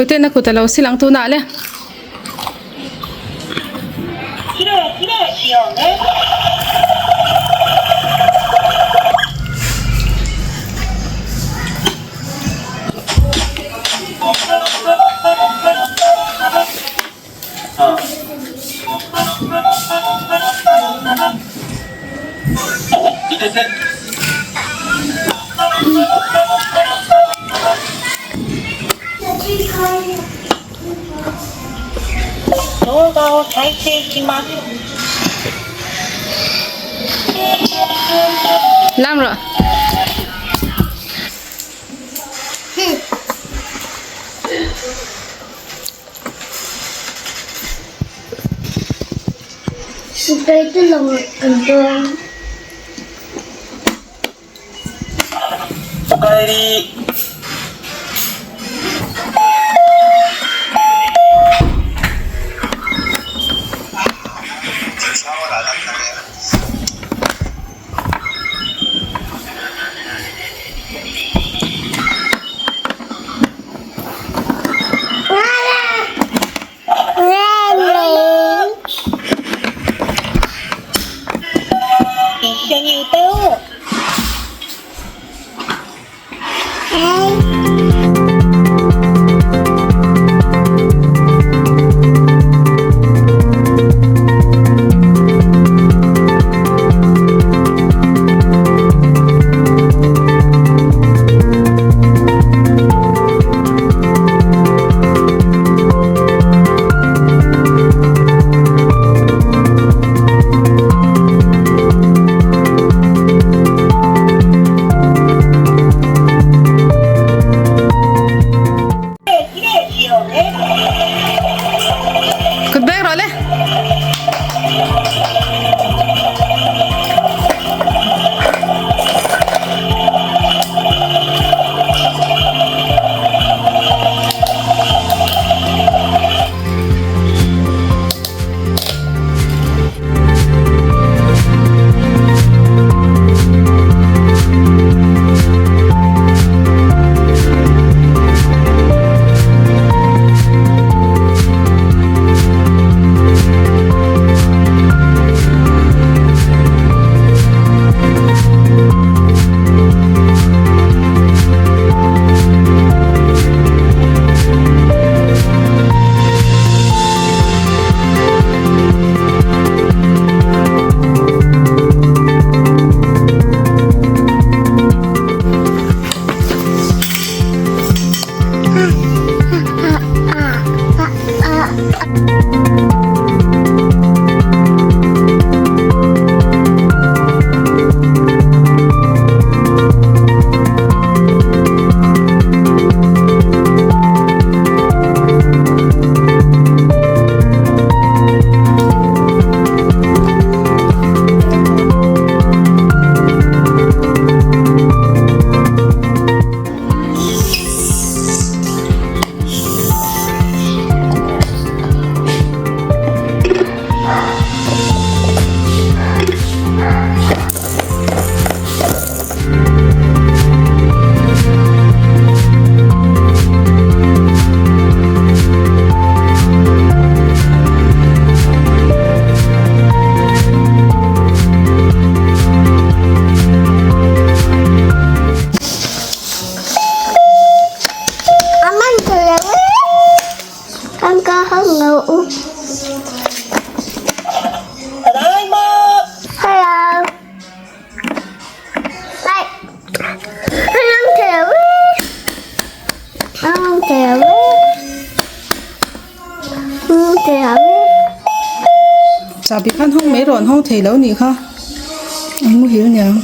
Puite'n a kut a lo sil ang tunah le. Lam rawh. Sipai te lang an dawn. Kut beng rawh le. Chahbi khan hawng mai rawh an hawng thei lo nih kha an muhil niang.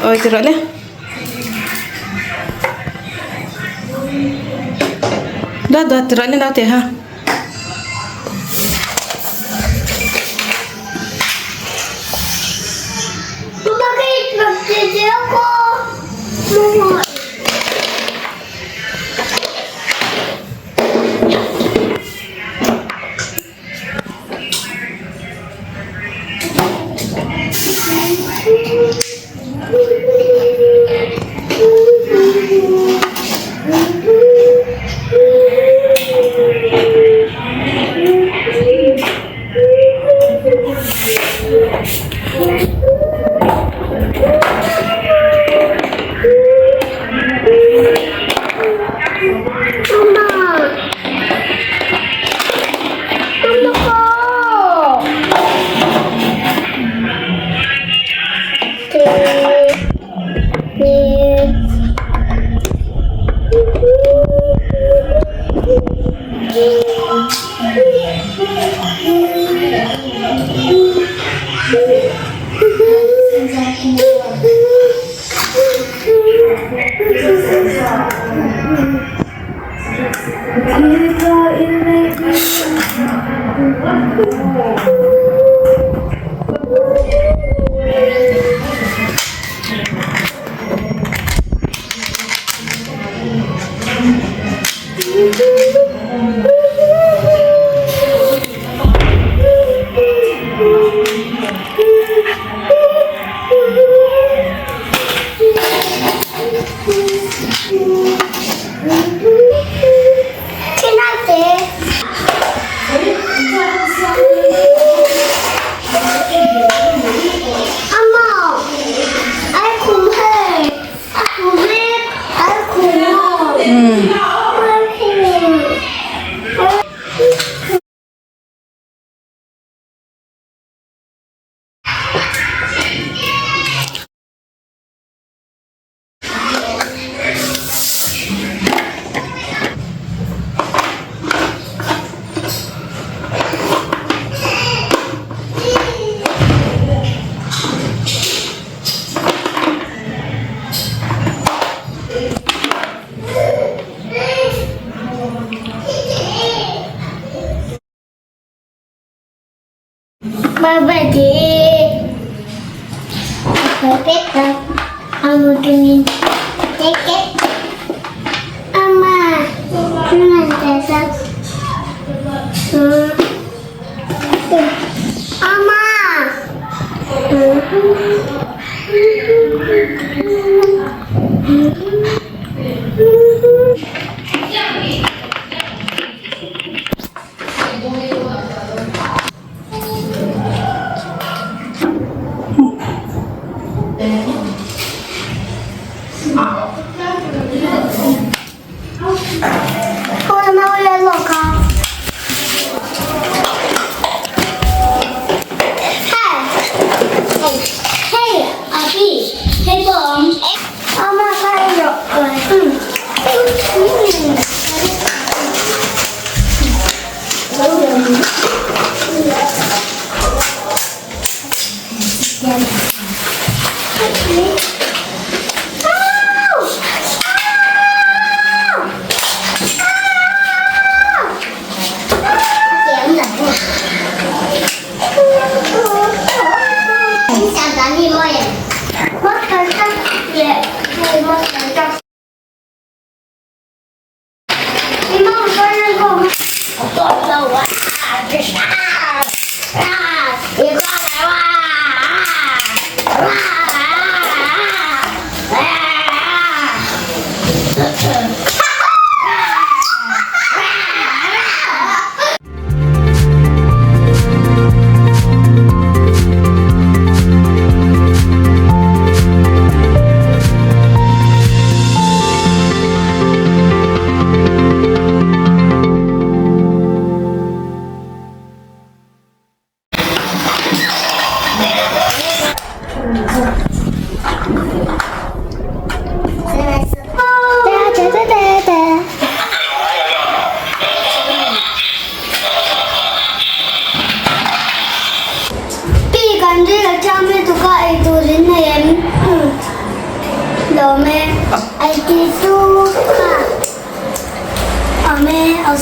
Awi ti rawh le. Duat duat ti rawh le naute ha.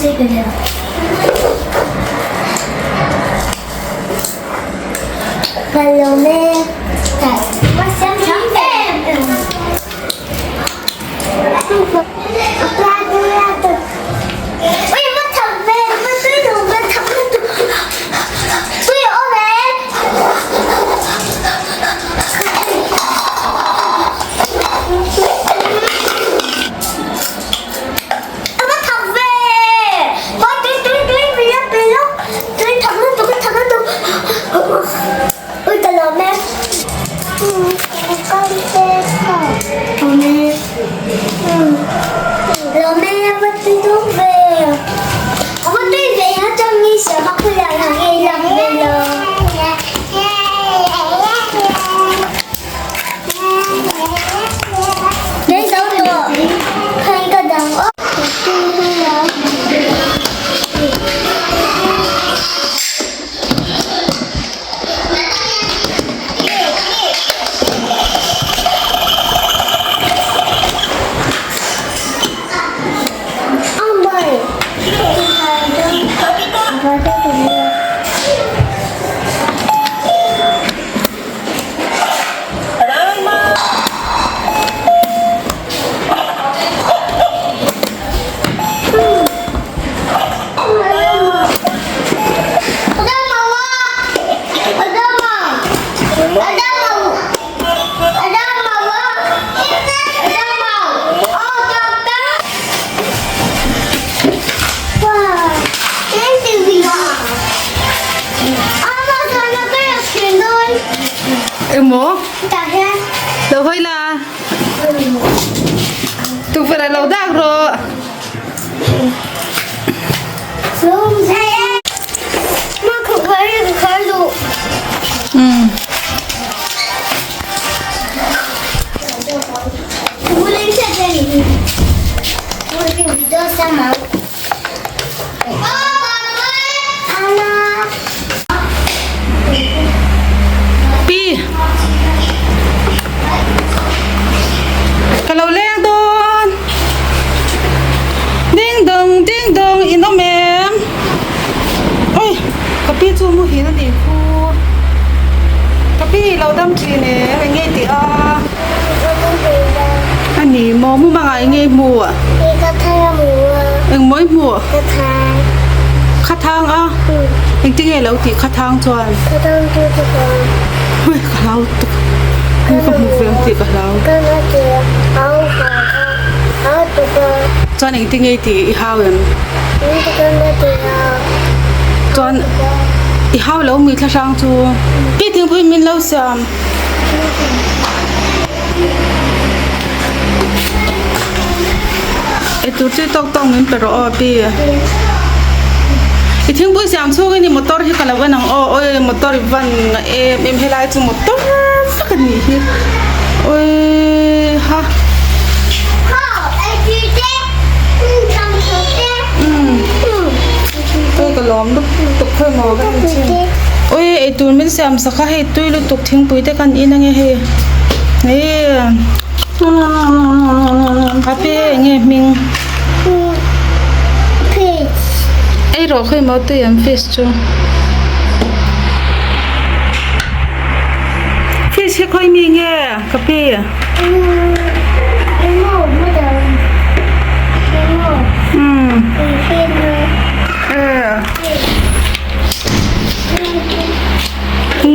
这个了。Ka lawm e. A va thak ve! Mawi tui tui tui mi la pi lawk tui thak lutuk a thak lutuk ui ka lawm e. Lawm e a va tui dawn ve a va tui ve a chuan mi siam a khawiah lah nge i lak ve lo. Engmaw? Lo hawi la. Tukverh ah lo dak rawh. Pi Ka lo leng dawn Ding dong ding dong in awm em Oi ka pi chu muhil a nih khu Ka pi lo dam thin em eng nge tih a A ni maw mu mangah eng nge i hmuh Eng maw i hmuh Khathang a Engtin nge lo tih khathang chuan Ui ka hlau tuk Ui ka hmuh ve ang tih ka hlau Chuan engtin nge i tih i hau em Chuan i hau lo mi thlahrang chu Pi thingpui min lo siam. Eitur chu tawk tawk min pe rawh aw pi. I thingpui siam chhung in i motor hi ka lo en ang aw oi motor i van nga em em helai chu motor vek a nih hi oi ha. Oi ka lawm lutuk khawi maw ka en chin. Oi eitur min siam sak a hei tui lutuk thingpui te kan in ange hei hei a pe enge hming ei rawh khawi maw tui an fish chu fish hi khawi mi nge ka pi.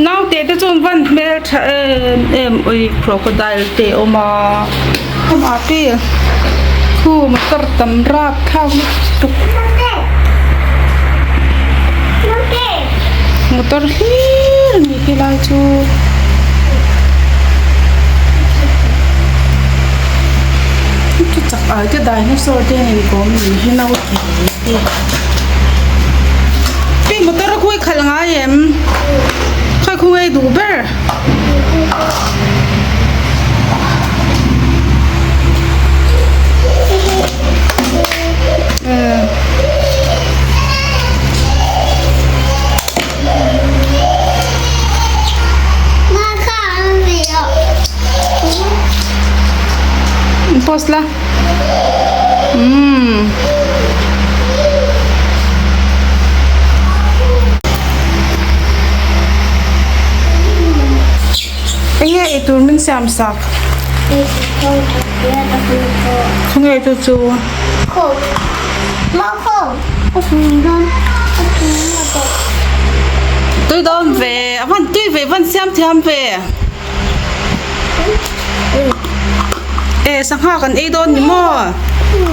Naute te chuan van hmel tha em em ui crocodile te a awm a amah te khu motor tam rap thlak lutuk motor hlir a ni helai chu. Chak ai te dinosaur te an inkawm ni hi naute te. Hei motor a khawi khalh ngai em? Khawi khu ngei duh ber? Post la. Umm. eitur min siam sak? Khawnge chu chu? Tui dawn ve, a van tui ve, van siam thiam ve. E sangha kan ei dawn ni maw?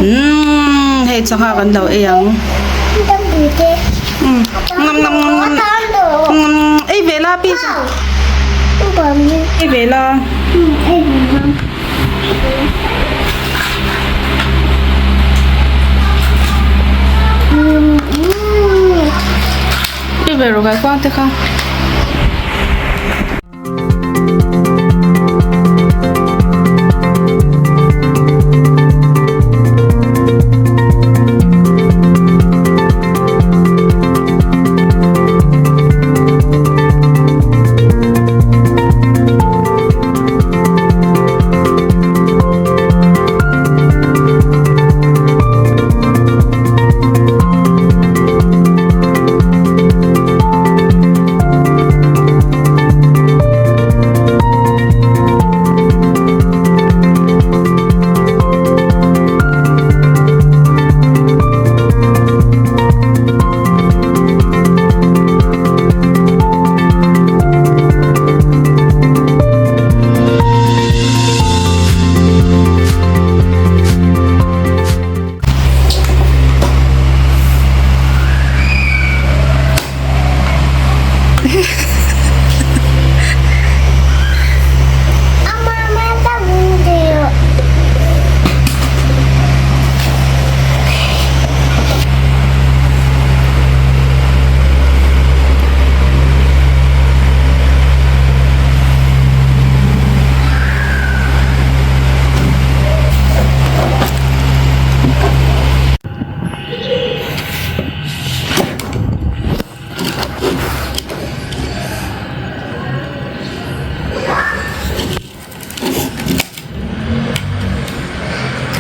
Umm hei sangha kan lo ei ang. Umm ngam ngam ngam ngam ngam ei ve la pi ei ve la. Ei ve rawh kai kuang te kha.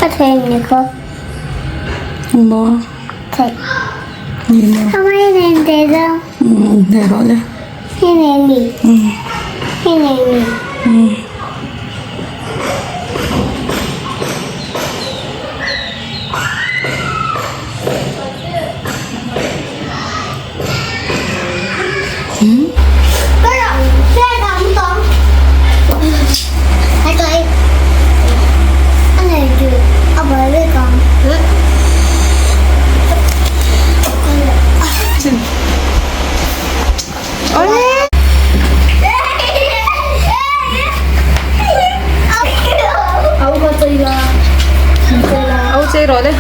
Ka thei ni kho. Maw. Thei. Ni maw. Amai nen te do. Nei rawh le. Hi nei mi. Hi nei mi. Au chei rawh le.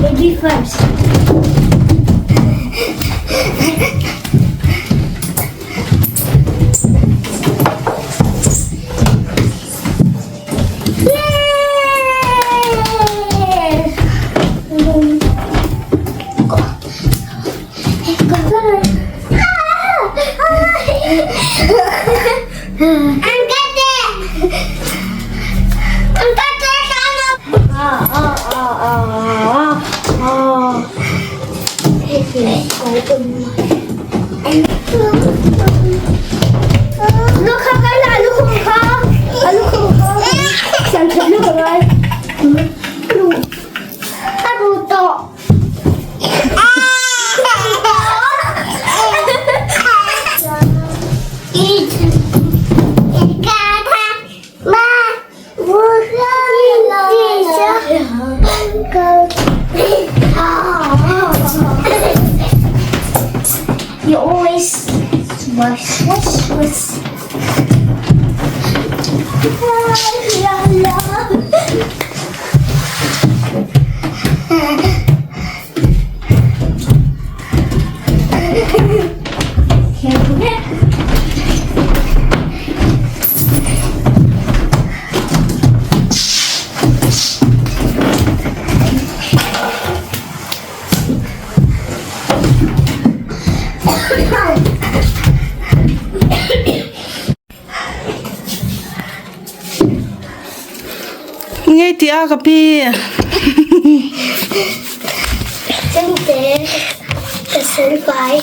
Baby first. Yay! I'm got it! You always swish, swish, swish. La, la, la. Nge ti a ka pi. Chemte ka silfai.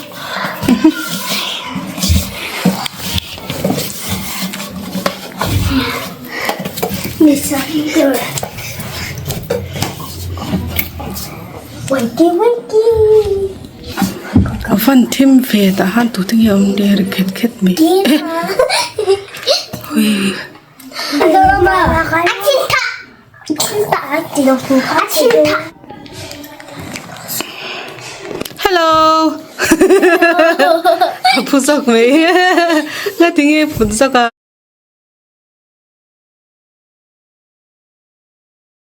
Wakey wakey. A van thim ve tah khan tute nge awm le ri khet khet mai hui. Hello a phu zawk mai nga tinge phun zawk a.